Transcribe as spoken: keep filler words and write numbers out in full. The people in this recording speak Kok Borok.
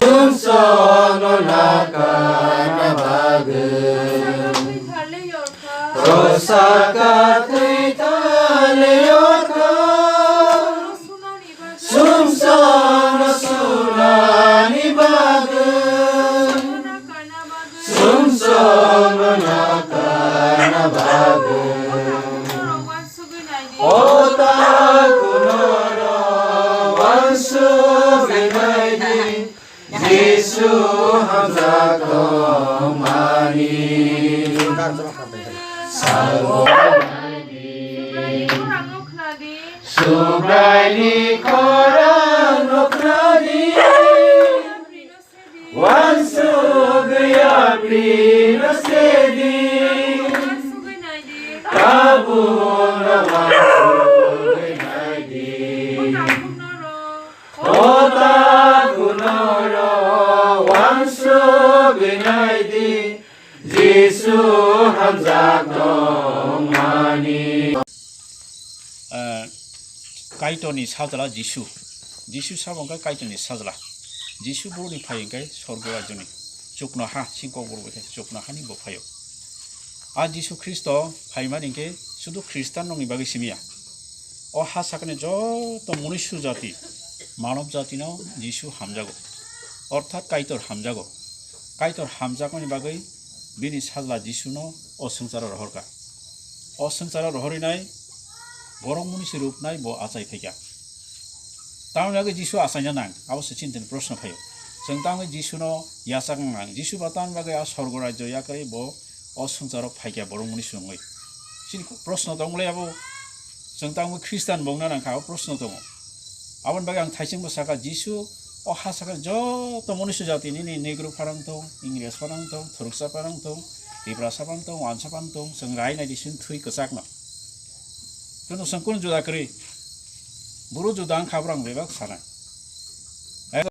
Sumsono nakana bagwi. Rosaka thwi thale yorkha. Sumsono sunani bagwi. Sumsono nakana bagwi. O takhunoro wansugwi naidi, Jisu hamjak tongmani. Sabo Subraini khorang nuknadi. Wansugwi yapri no sedi. Tabukno wansugwi naidi. O takhunoro wansugwi naidi. Jisu hamjak tongmani. Eh, Kaitorni sajla Jisu. Jisu sabo hwnkhe Kaitorni sajla. Jisu borokni phai hwnkhe sorgo rajyoni. Chuknoha, singkok borok bai khe chuknohani bo phaio. A Jisu Khristo phaimani hwnkhe sudu Khristanrokni bagwi simi ya. O ha sakni joto munusu jati, manob jatino Jisu hamjago. Orthat Kaitor hamjago. Kaitor hamjakmani bagwi bini sajla Jisuno o swngcharo rohorkha. O swngcharo rohorinai borok munusu ruknai bo achai phaikha. Tamoni bagwi Jisu achaina nang, abo se chini tini proshno phaio. Chwng tamoni Jisuno yachak nang, Jisu ba tamoni bagwi a sorgo rajyo yakarwi bo o swngcharo phaikha borok munusu wngwi. Chini proshno tongmani abo chwng tamoni Khristan bo wngna nangkha, abo proshno tongo. Aboni bagwi ang thaisingbo sakha, Jisu o ha sakha joto munusu jati nini Negro phanang tong, Ingres phanang tong, Thuruksa phanang tong, Tiprasa phanang tong, Wansa phanang tong, chwng rai nai di chwng thwi kwchakno. Chwng chwng kunu juda kwrwi. Buru juda wngkha borok ang bebak sana.